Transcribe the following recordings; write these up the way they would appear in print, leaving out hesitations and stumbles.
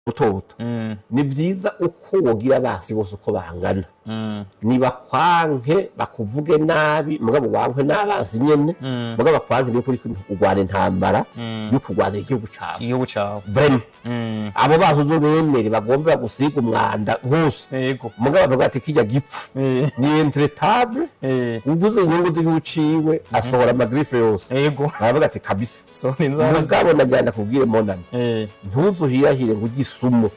Buto buto. Ni byiza uko wogira abansi bose uko bangana, nibakwanke, bakuvuge nabi, mugabo wankwe n'abansi nyene, mugabo bakwanke ni ukuri urwana intambara yo kurwanira igihugu cawe. Igihugu cawe. Vraiment, abo bazi uzobemere bagombe bagusiga umwanda hose, mugabo bavuga ati kirya gipfu ni intraitable, uvuze inyungu z'igihugu ciwe asohora ama griffes yose. Baravuga ati kabisa. So ni inzara. Mugabo nagira kubwire, mon ami, ntuzuhirahire ngo ujye isumo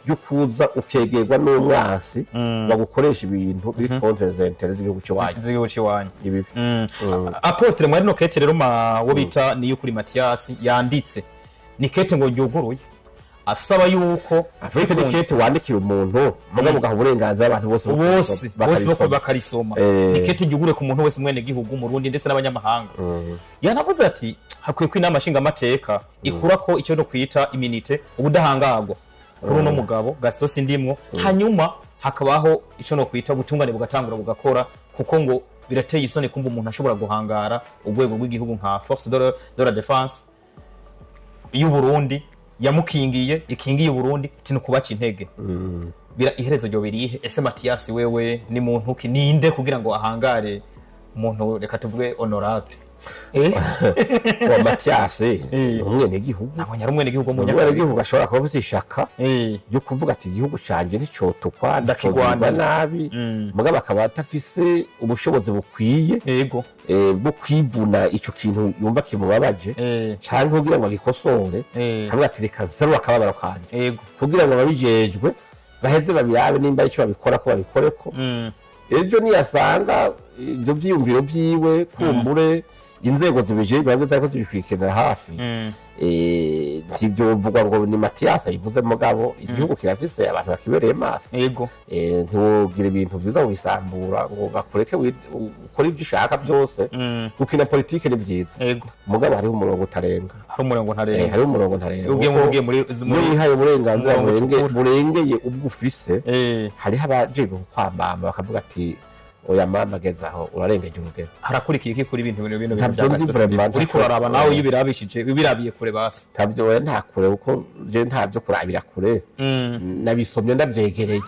ryo kuza ukegerwa n'umwansi bagukoresha ibintu biri contre les intérêts z'igihugu cy'iwanyu. Z'igihugu c'iwanyu. Ibi. Apôtre, mwari no kete rero ma wo bita niyo kuri Mathias yanditse, ni kete ngo ryuguruye asaba yuko Afite ni kete wandikira umuntu, mugabo ugaha uburenganzira abantu bose bose bose bakarisoma. Bakarisoma. Ni kete ryuguruye ku muntu wese, mwene gihugu mu Burundi ndetse n'abanyamahanga. Yanavuze ati hakwiye ko inama nshingamateka ikura ko icyo no kwita immunité, ubudahangarwa, kuri uno mugabo Gaston Sindimwo, hanyuma hakabaho icyo no kwita ubutungane bugatangura bugakora, kuko ngo birateye isoni kumva umuntu ashobora guhangara urwego rw'igihugu nka force de la défense y'u Burundi yamukingiye, ikingiye Uburundi, ati kubaca intege. Bira iherezo ryo birihe? Ese Mathias wewe ni muntu ki? Ninde kugira ngo ahangare umuntu, reka tuvuge honorable? Uwo Mathias ni umwenegihugu. Nabonye ari umwenegihugu w'umunyakazi. Umwenegihugu ashobora kuba afite ishaka ryo kuvuga ati igihugu canje nticotukwa, Ndakigwanira. nticogirwa nabi, mugabo akaba adafise ubushobozi bukwiye bwo kwivuna ico kintu yumva kimubabaje canke kugira ngo agikosore, akavuga ati reka nserure akababaro kanje kugira ngo ababijejwe baheze babirabe nimba icyo babikora ko babikoreko. Ejo niyasanga ibyo vyiyumviro vyiwe, kumbure inzego zibijejwe nabwo zariko zibikurikiranira hafi, ntivyovugwa ngo ni Matiyasi abivuze, mugabo igihugu kirafise abantu bakibereye maso. Ntiwogira ibintu vyiza ubisambura ngo bakureke ukore ivyo ushaka byose. Gukina politike ni vyiza, mugabo hariho umurongo utarenga. Hari umurongo ntarengwa. Hariho umurongo ntarengwa. Ugiye Kuko ugiye muri iyo muri wihaye uburenganzira umurongo utukura. burengeye ubwo ufise, hariho abajejwe kukwambamba bakavuga ati oya mama, geza aho, urarengeje urugero. Harakurikiye iki kuri ibintu bino bino bintu Ntabyo bya nzi Gaston vraiment, Sindimwo? Uriko uraraba nawe, iyo ubirabishije, ubirabiye kure basi. Ntabyo, oya, nta kure, kuko je ntabyo kurabira kure. Nabisomye ndavyegereye.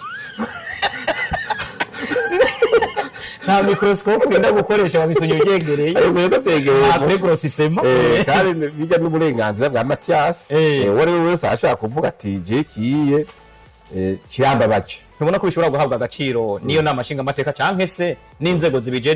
Nta microscope ugenda gukoresha, wabisomye ubyegereye. Nabisomye ndavyegereye. Nta pregrossissement. Kandi bijya n'uburenganzira bwa Mathias. Uwo ari we wese arashobora kuvuga ati je kiye kirambabaje. Ntubona ko bishobora guhabwa agaciro niyo nama nshingamateka canke se n'inzego zibijeje?